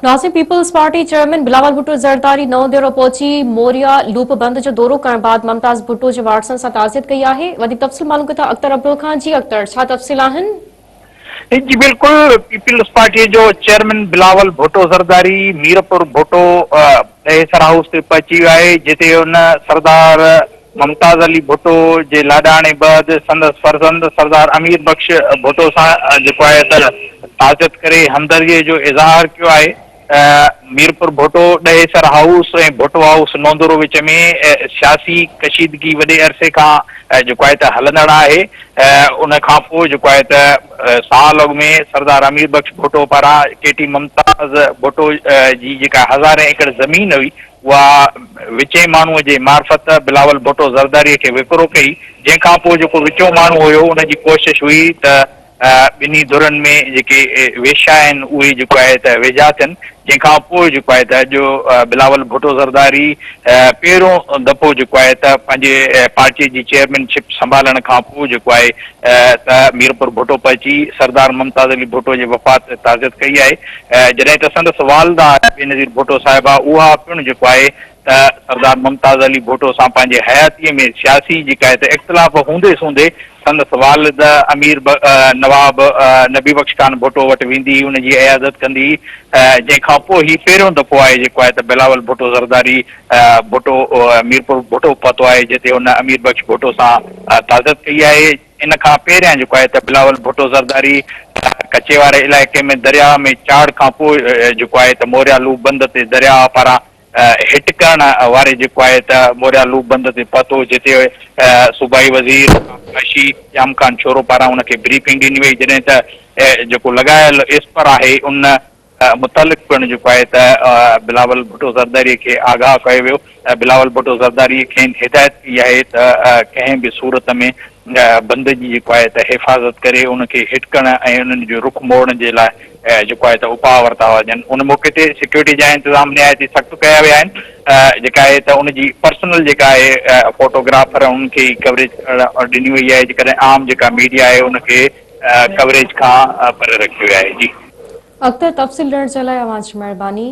ناظرين peoples party chairman Bilawal Bhutto Zardari نئون ديرو پهچي موريا لوپ بند جو دورو ڪرڻ بعد ممتاز ڀٽو جي وارثن سان تعزيت ڪئي آهي وڌيڪ تفصيل معلوم ڪيون ٿا اختر ابڙو کان جي اختر ڇا تفصيل آهن؟ جي بلڪل پيپلز پارٽي جو چيئرمين بلاول ڀٽو زرداري ميرپور ڀٽو ڏهيسر هائوس تي پهچي ويو آهي جتي هن سردار ممتاز علي ڀٽو جي لاڏاڻي بعد سندس فرزند سردار امير بخش ڀٽو سان جيڪو آهي ته تعزيت ڪري همدردي جو اظهار ڪيو آهي. ميرپور ڀٽو، ڏهيسر هائوس ۽ ڀٽو هائوس نوندورو وچ ۾ سياسي ڪشيدگي وڏي عرصي کان جيڪو آهي ته هلندڙ آهي ان کان پوء جيڪو آهي ته سال اڳ ۾ سردار امير بخش ڀٽو پاران ڪي ٽي ممتاز ڀٽو جي جيڪا هزارين ايڪڙ زمين هئي اها وچين ماڻهوء جي معرفت بلاول ڀٽو زرداريء کي وڪرو ڪئي، جنهن کان پوء جيڪو وچون ماڻهو هيو ان جي ڪوشش هئي ته ٻنهي ڌرين ۾ جيڪي ويشا آهن اهي جيڪو آهي ته ويجها ٿين، جنهن کان پوء جيڪو آهي ته اڄ بلاول ڀٽو زرداري پهريون دفعو جيڪو آهي ته پنهنجي پارٽيء جي چيئرمين شپ سنڀالڻ کان پوء جيڪو آهي ته ميرپور ڀٽو پهچي سردار ممتاز علي ڀٽو جي وفات تي تعزيت ڪئي آهي. جڏهن ته سندس والده بينظير ڀٽو صاحبه اها پڻ جيڪو آهي ته سردار ممتاز علي ڀٽو سان پنهنجي حياتيء ۾ سياسي جيڪا آهي ته اختلاف هوندي سوندي سندس والد امير نواب نبي بخش خان ڀٽو وٽ ويندي هئي ان جي عيادت ڪندي هئي جنهن کان پوء هي پهريون دفعو آهي جيڪو آهي ته بلاول ڀٽو زرداري ڀٽو ميرپور ڀٽو پهتو آهي جتي هن امير بخش ڀٽو سان تعزيت ڪئي آهي. ان کان پهريان جيڪو آهي ته بلاول ڀٽو زرداري ڪچي واري علائقي ۾ درياهه ۾ چاڙهه کان پوء جيڪو آهي ته موريا لوپ بند تي درياهه پاران هٽ ڪرڻ واري جيڪو آهي ته موريا لوپ بند تي پهتو جتي صوبائي وزير معاشي ڄام خان شورو پاران ان کي بريفنگ ڏني وئي جڏهن ته جيڪو لڳايل اسپر آهي ان متعلق پڻ جيڪو آهي ته بلاول ڀٽو زرداري کي آگاهه ڪيو ويو ۽ بلاول ڀٽو زرداري کين هدايت ڪئي آهي ته ڪنهن به صورت ۾ بند جي جيڪو آهي ته حفاظت ڪري ان کي هٽ ڪرڻ ۽ انهن جو رخ موڙڻ جي لاء جيڪو آهي ته اپاء ورتا وڃن ان موقعي تي سيڪيورٽي جا انتظام نهايت ئي سخت ڪيا ويا آهن جيڪا آهي ته ان جي پرسنل جيڪا آهي فوٽوگرافر انهن کي ئي ڪوريج ڏني وئي آهي جيڪڏهن عام جيڪا ميڊيا آهي ان کي ڪوريج کان پري رکيو ويو آهي جي. اختر تفصيل ڏيڻ جي لاء اوهان جي مهرباني.